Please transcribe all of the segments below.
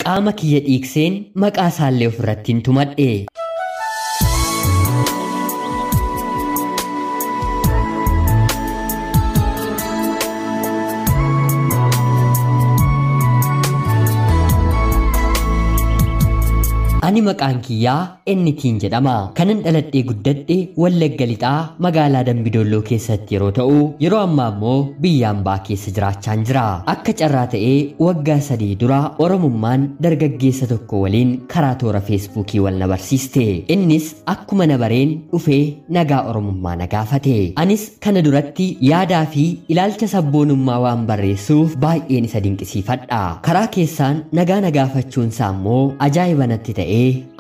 Qaama kiyya dhiikseen maqaa isaallee ofirratti hin tumadhe. Ani maqaan kiyyaa Ennitiin jedhama. Kanan dhaladhee guddadhe Wallagga Lixaa magaalaa Dambidolloo keessatti yeroo ta'u, yeroo ammaa immoo biyya ambaa keessa jiraachaan jira. Akka carraa ta'ee waggaa 3 dura Oromummaan dargaggeessa tokko waliin karaa toora Feesbuukii wal na barsiiste. Innis akkuma na bareen dhufee nagaa Oromummaa na gaafate. Anis kana duratti yaadaa fi ilaalcha sabboonummaa waan barreessuuf baay'een isa dinqisiifadha. Karaa keessaan nagaa na gaafachuun isaa immoo ajaa'iba natti ta'e.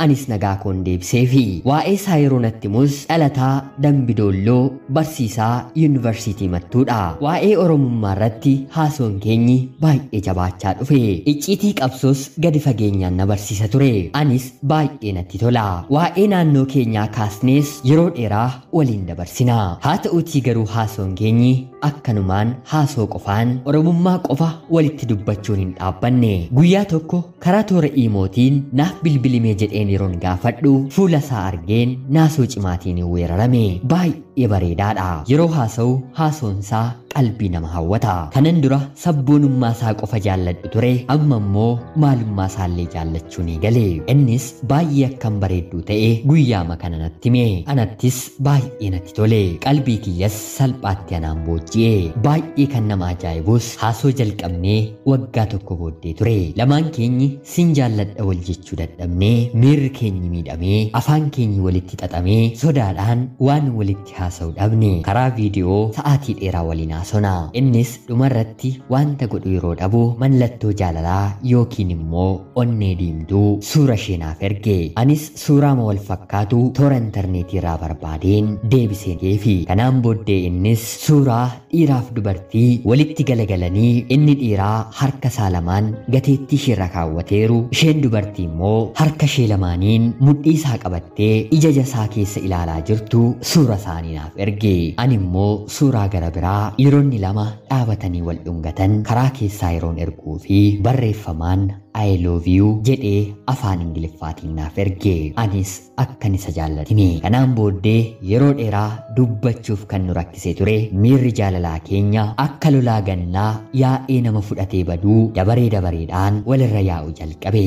Anis nagaa koon deebiseefi. Waa'ee isaa yeroo natti himus dhalataa Dambidolloo barsiisaa yuunivarsiitii Mattuudha. Waa'ee Oromummaa irratti haasoon keenyi baay'ee jabaachaa dhufe. Icciitii qabsoos gadi fageenyaan na barsiisa ture. Anis baay'ee natti tola. Waa'ee naannoo keenyaa kaasnees yeroo dheeraa waliin dabarsina. Haa ta'uutii garuu haasoon keenyi akkanumaan haasoo qofaan Oromummaa qofa walitti dubbachuun hin dhaabbanne. Guyyaa tokko karaa toora iimootiin naaf bilbilimee jedheen yeroon gaafadhu fuula isaa argeen naasoo cimaatiin weerarame. Baay'ee bareedaadha. Yeroo haasa'u haasoon isaa qalbii nama hawwata. Kanan dura sabboonummaa isaa qofa jaalladhu ture, amma immoo maalummaa isaallee jaallachuu ni gale. Innis baay'ee akkam bareedduu ta'e guyyaama kana natti hime. Anattis baay'ee natti tole. Qalbii kiyyas salphaatti anaan booji'e. Baay'ee kan nama ajaa'ibus haasoo jalqabnee waggaa tokko booddee ture. Lamaan keenyi sin jaalladha wal jechuu dadhabnee, miirri keenyi miidhamee, afaan keenyi walitti xaxamee, sodaadhaan waan walitti haasa'u dhabne. Karaa viidiyoo sa'aatii dheeraa waliin haasona. Innis dhumarratti wanta godhu yeroo dhabu mallattoo jaalalaa yookiin immoo onnee diimtuu suura ishee naaf erge. Anis suuraama wal fakkaatu toora intarneetii irraa barbaadeen deebisee geefi. Kanaan booddee innis suuraa dhiiraaf dubartii walitti galagalanii inni dhiiraa harka isaa lamaan gateettii isheerra kaawwateeru, isheen dubartii immoo harka ishee lamaaniin mudhii isaa qabattee ija isaa keessa ilaalaa jirtu suura isaanii naaf erge. Ani immoo suuraa gara biraa dhiironni lama dhaabatanii wal dhungatan karaa keessaa yeroon erguu fi barreeffamaan I love you jedhee afaan Ingiliffaatiin naaf erge. Anis akkan isa jaallatime. Kanaan booddee yeroo dheeraa dubbachuuf kan nu rakkisee ture miirri jaalalaa keenya akka lolaa gannaa yaa'ee nama fudhatee baduu dabaree dabareedhaan walirra yaa'u jalqabe.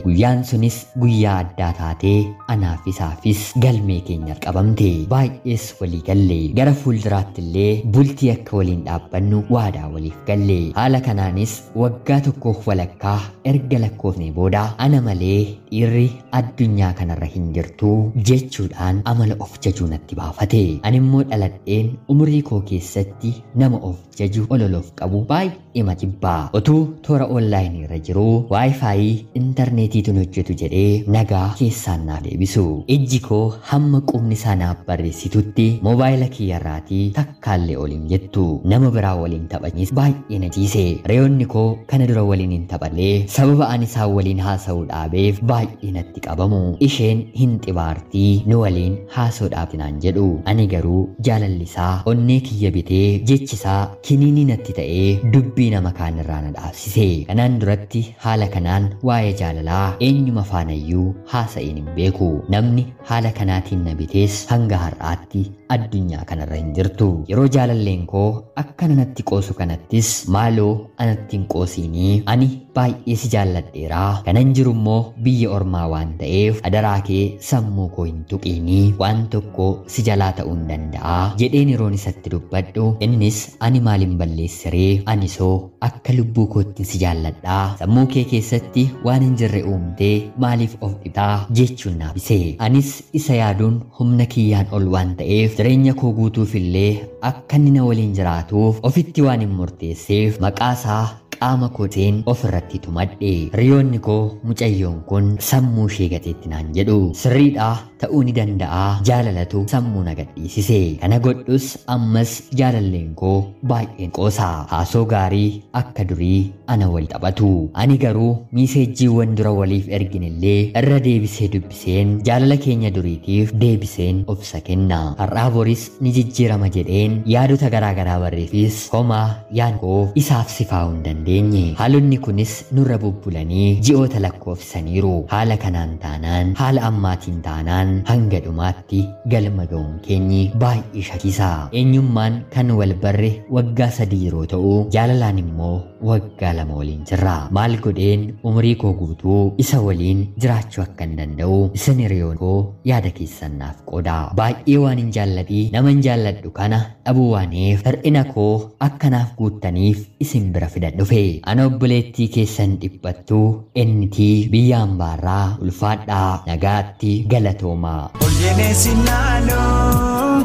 Guyyaan sunis guyyaa addaa taatee anaaf isaafis galmee keenya qabamte. Baay'ees walii galle. Gara fuulduraatti illee bultii akka waliin dhaabbannu waadaa waliif galle. Haala kanaanis waggaa tokkoof walakkaa erga lakkoofne booda ana malee dhiirri addunyaa kanarra hin jirtu jechuudhaan amala of jajuu natti baafate. Ani immoo dhaladheen umurii koo keessatti nama of jaju ololoof qabu baay'ee majibbaa. Otuu toora onlaayinii irra jiruu waayifaayi intarneetii tun hojjetu jedhee nagaa keessaan naaf deebisu. Ijji koo hamma qubni isaa naaf barreessitutti moobaayila kiyyarraatii takkaallee ol hin jettu. Nama biraa waliin taphanis baay'ee na ciise. Reyoonni koo kana dura waliin hin taphallee sababa ani isaan waliin haasa'uu dhaabeef baay'ee natti qabamu. Isheen hin xibaartii nu waliin haasoo dhaabdi naan jedhu. Ani garuu jaalalli isaa onnee kiyya bitee jechi isaa kiniinii natti ta'ee dubbii nama kaanirraa na dhaabsise. Kanaan duratti haala kanaan waa'ee jaalalaa eenyuma faanayyuu haasa'een hin beeku. Namni haala kanaatiin na bitees hanga har'aatti addunyaa kanarra hin jirtu. Yeroo jaalalleen koo akkana natti qoosu kanattis maaloo anatti hin qoosiinii ani baay'ee si jaalladheeraa, kanan jiru immoo biyya ormaa waan ta'eef adaraa kee sammuu koo hin tuqiinii waan tokko si jalaa ta'uu hin danda'a jedheen yeroon isatti dubbadhu innis ani maalin balleessiree, ani soo akka lubbuu kootti si jaalladhaa, sammuu kee keessatti waan hin jirre uumtee maaliif of dhibtaa jechuun naaf ibse. Anis isa yaaduun humna kiyyaan ol waan ta'eef jireenya koo guutuuf illee akka inni na waliin jiraatuuf ofitti waan hin murteesseef maqaa isaa qaama kooteen ofirratti tumadhe. Hiriyoonni koo mucayyoon kun sammuu ishee gateetti naan jedhu. Sirriidhaa ta'uu ni danda'a, jaalalatu sammuu na gadhiisise. Kana godhus ammas jaalalleen koo baay'een qoosa. Haasoo gaarii akka durii ana wal taphatu. Ani garuu miiseejjiiwwan dura waliif erginillee irra deebisee dubbiseen jaalala keenya duriitiif deebiseen obsa kenna. Har'aa boris ni jijjiirama jedheen yaadota garaagaraa barreeffis homaa yaan koo isaaf sifaa'uu hin dandeenye. Haalonni kunis nurra bubbulanii ji'oota lakkoofsaniiru. Haala kanaan taanaan, haala ammaatiin taanaan hanga dhumaatti galma ga'uun keenyi baay'ee shakkisa. Eenyummaan kan wal barre waggaa 3 yeroo ta'u, jaalalaan immoo waggaa 2 waliin jirra. Maal godheen umurii koo guutuu isa waliin jiraachuu akka hin danda'u isin hiriyoon koo yaada keessan naaf qooda. Baay'ee waan hin jaalladhi nama hin jaalladhu kana dhabuu waaneef hir'ina koo akka naaf guuttaniif isin bira fidan dhufe. Ana obboleettii keessan dhiphattuu NT biyya hambaarraa ulfaadhaa, nagaatti, galatoomaa. Ol jedhee si laaloo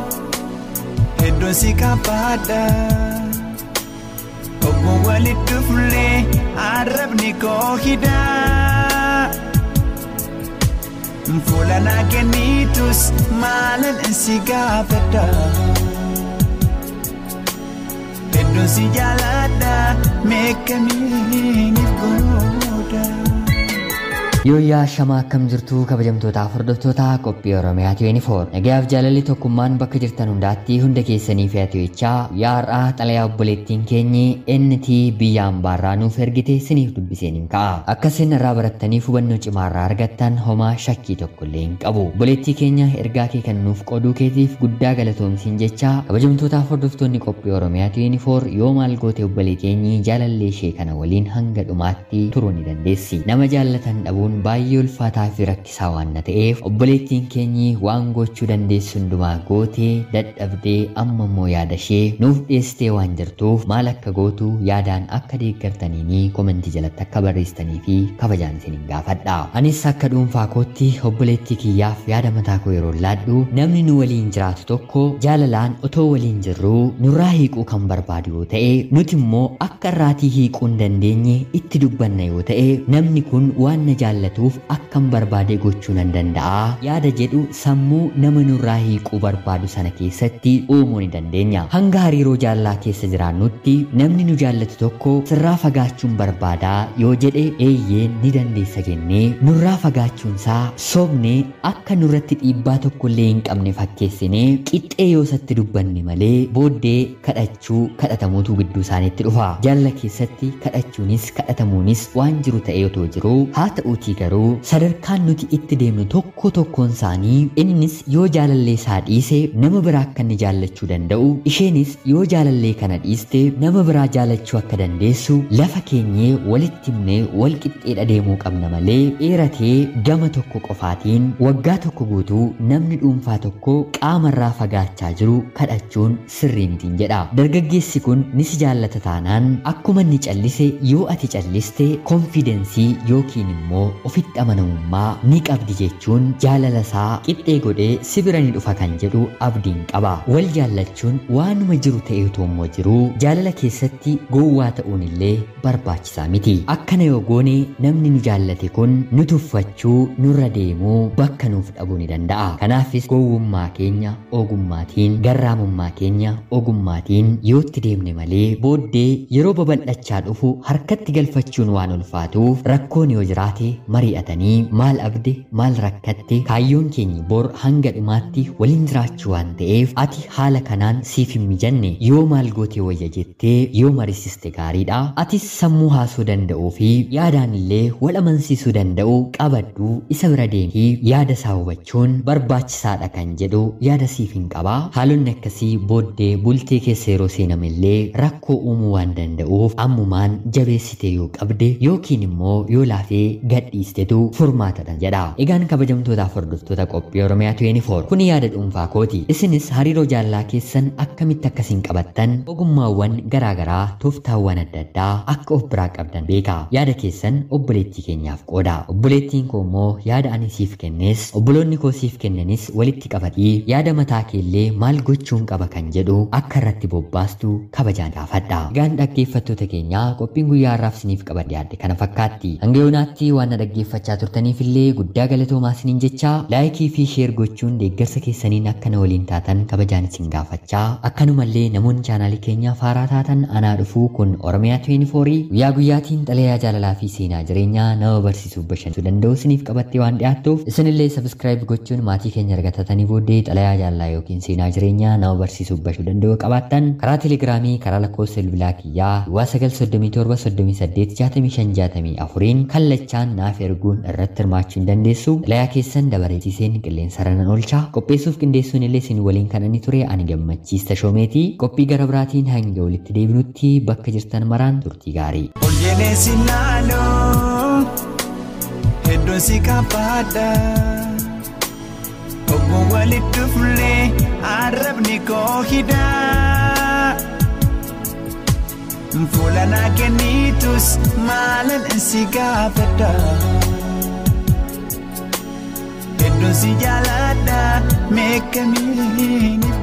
hedduun si kafaadha. Obbo walitti dhuflee arrabni koo hidhaa. Fuula naa kennitus maalan si gaafadha. Hedduun si jaaladha meeqamiiniif godha. Yooyyaa shamaa akkam jirtu kabajamtootaaf hordoftoota qophii Oromiyaa 24. Nagayaaf jaalalli tokkummaan bakka jirtan hundaatti hunda keessanii fi atiwichaa guyyaa har'aa xalayaa obboleettiin keenyi NT biyya hambaarraa nuuf ergite siniif dubbiseen hin ka'a. Akka isin irraa barattaniif hubannoo cimaarraa argattan homaa shakkii tokko illee hin qabu. Obboleettii keenya ergaa kee kan nuuf qooduu keetiif guddaa galatoomsiin jecha kabajamtootaaf hordoftoonni qophii Oromiyaa 24 yoo maal goote obboleetteenyi jaalallee ishee kana waliin hanga dhumaatti turuu ni dandeessi. Nama jaallatan dhabuun baay'ee ulfaataa fi rakkisaa waan na ta'eef obboleettiin keenyi waan gochuu dandeessu hundumaa gootee dadhabdee amma immoo yaada ishee nuuf dhiyeessitee waan jirtuuf maal akka gootu yaadaan akka deeggartaniini komentii jalatti akka barreessitanii fi kabajaan isiniin gaafadha. Anis akka dhuunfaa kootti obboleettii kiyyaaf yaada mataa koo yeroo laadhu namni nu waliin jiraatu tokko jaalalaan otoo waliin jirruu nurraa hiiquu kan barbaadu yoo ta'e nuti immoo akka irraatii hiiquu hin dandeenye itti dubbanna yoo ta'e namni kun waan na jaallatuuf akkan barbaade gochuu nan danda'a yaada jedhu sammuu nama nurraa hiiquu barbaadu sana keessatti uumuu ni dandeenya. Hanga hariiroo jaalalaa keessa jiraannutti namni nu jaallatu tokko sirraa fagaachuun barbaadaa yoo jedhe eeyyeen ni dandeessa jennee nurraa fagaachuunsaa sobnee akka nurratti dhiibbaa tokkollee hin qabne fakkeessinee qixxee yoo isatti dubbanne malee booddee kadhachuu kadhatamuutu gidduu isaaniitti dhufa. Jaalala keessatti kadhachuunis kadhatamuunis waan jiru ta'ee otoo jiruu haa ta'uutii garuu sadarkaan nuti itti deemnu tokko tokkoon isaanii innis yoo jaalallee isaa dhiise nama biraa akka inni jaallachuu danda'u isheenis yoo jaalallee kana dhiiste nama biraa jaallachuu akka dandeessu lafa keenyee walitti himnee wal qixxeedha deemuu qabna malee dheeratee gama tokko qofaatiin waggaa tokko guutuu namni dhuunfaa tokko qaamarraa fagaachaa jiru kadhachuun sirrii mitiin jedha. Dargaggeessi kun ni si jaallata taanaan akkuma inni callise yoo ati calliste konfidensii yookiin immoo ofitti amanamummaa ni qabdi jechuun jaalala isaa qixxee godhee si bira ni dhufa kan jedhu abdiin qaba. Wal jaallachuun waanuma jiru ta'e otoo immoo jiruu jaalala keessatti gowwaa ta'uun illee barbaachisaa miti. Akkana yoo goone namni nu jaallate kun nu tuffachuu nurra deemuu bakka nuuf dhabuu ni danda'a. Kanaafis gowwummaa keenya ogummaatiin garraamummaa keenya ogummaatiin yootti deemne malee booddee yeroo babal'achaa dhufu harkatti galfachuun waan ulfaatuuf rakkoon yoo jiraate mari'atanii maal abde maal rakkatte kaayyoon keenya bor hanga dhumaatti waliin jiraachuu waan ta'eef ati haala kanaan siif hin mijanne yoo maal goote wayya jettee yoo mariisiste gaariidha. Atis sammuu haasoo danda'uu fi yaadaan illee wal amansiisuu danda'u qabadhu isa bira deemii yaada isaa hubachuun barbaachisaadha kan jedhu yaada siif hin qabaa. Haalonni akkasii booddee bultee keessa yeroo seenamillee rakkoo uumuu waan danda'uuf ammumaan jabeessitee yoo qabde yookiin immoo yoo laafee gadhiiste dhiistetu furmaatadha jedha. Egaan kabajamtootaaf hordoftoota qophii Oromiyaa 24, kuni yaada dhuunfaa kooti. Isinis hariiroo jaalalaa keessan akkamitti akkasiin qabattan ogummaawwan garaagaraa, tooftaawwan adda addaa akka of biraa qabdan beeka. Yaada keessan obboleettii keenyaaf qooda. Obboleettiin koo immoo yaada ani siif kennes, obboloonni koo siif kennanis walitti qabatii yaada mataa keellee maal gochuun qaba kan jedhu akka irratti bobbaastu kabajaan gaafadha. Egaan dhaggeeffattoota keenyaa, qophiin guyyaa har'aaf isiniif qabadhe yaadde kana fakkaatti. Hanga yoonaatti waan na dhaggeeffachaa turtaniif illee guddaa galatoomaa isiniin jecha, like fi share gochuun deeggarsa keessaniin akka na waliin taatan kabajaan isin gaafachaa, akkanumallee namoonni chaanaalii keenyaa faaraa taatan anaa dhufuu. Kun Oromiyaa 24, guyyaa guyyaatiin xalayaa jaalalaa fi seenaa jireenyaa nama barsiisuuf bashannanuu danda'u isiniif qabattee waan dhiyaattuuf, isinillee subscribe gochuun maatii keenya argatatanii booddee xalayaa jaalalaa yookiin seenaa jireenyaa nama barsiisuuf bashannanuu danda'u qabaattan karaa Telegiraamii, karaa lakkoofsa bilbilaa kiyyaa duwwaa 937 38 65 64 kallachaan naaf erguun irratti hirmaachuu hin dandeessu. Xalayaa keessan dabareessiseen qilleensa ranan oolcha. Qopheessuuf qindeessuun illee isin waliin kan inni ture ani Gammachiis Tashoomeeti. Qophii gara biraatiin hanga walitti deebinutti bakka jirtan maraan turtii gaarii. Ol jedhee si laaluu hedduun si qabaadha. Oguu walitti dhufnee arrabni koo hidhaa. Fuula naa kennitus maalan si gaafadha. Hedduun si jaaladha meeqamiin if